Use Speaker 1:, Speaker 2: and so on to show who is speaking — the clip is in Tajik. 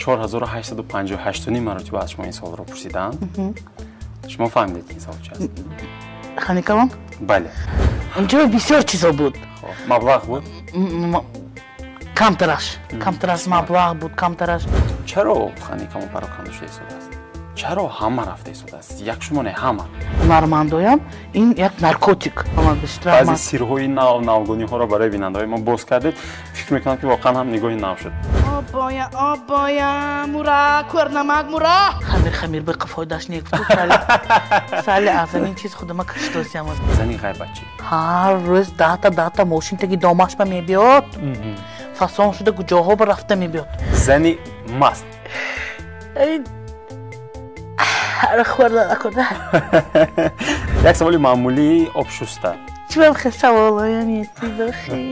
Speaker 1: 4858 маротиба аз шумо ин саволро пурсидаанд. Шумо фаҳмидед, ин савол чи аст?
Speaker 2: Ханикамон?
Speaker 1: Бале.
Speaker 2: Унҷо бисёр чизо буд.
Speaker 1: Маблағ буд?
Speaker 2: Камтараш маблағ буд, камтараш.
Speaker 1: Чаро Ханикамон пароканда шуда истодааст? Чаро ҳама рафта истодааст, як шумо не, ҳама?
Speaker 2: Ҳунармандоям ин як наркотик.
Speaker 1: Баъзе сирҳои нав, навгониҳоро барои бинандаҳои мо боз кардед. Фикр мекунам, ки воқеан ҳам нигоҳи нав шуд.
Speaker 2: Обоя, обоя, мура кӯрнамак, мура хамир, хамир ба қафоидаш не. Сали аз ин чиз худама каштосиям.
Speaker 1: Зани ғайбатчӣ.
Speaker 2: Ҳар рӯз даҳта даҳта мошин таги домашба мебиёд, фасон шуда куҷоҳо ба рафта мебиёд.
Speaker 1: Зани маст.
Speaker 2: Хӯрда накунда.
Speaker 1: Як саволи маъмулии обшуста.
Speaker 2: Чӣ хел саволоя метидохи?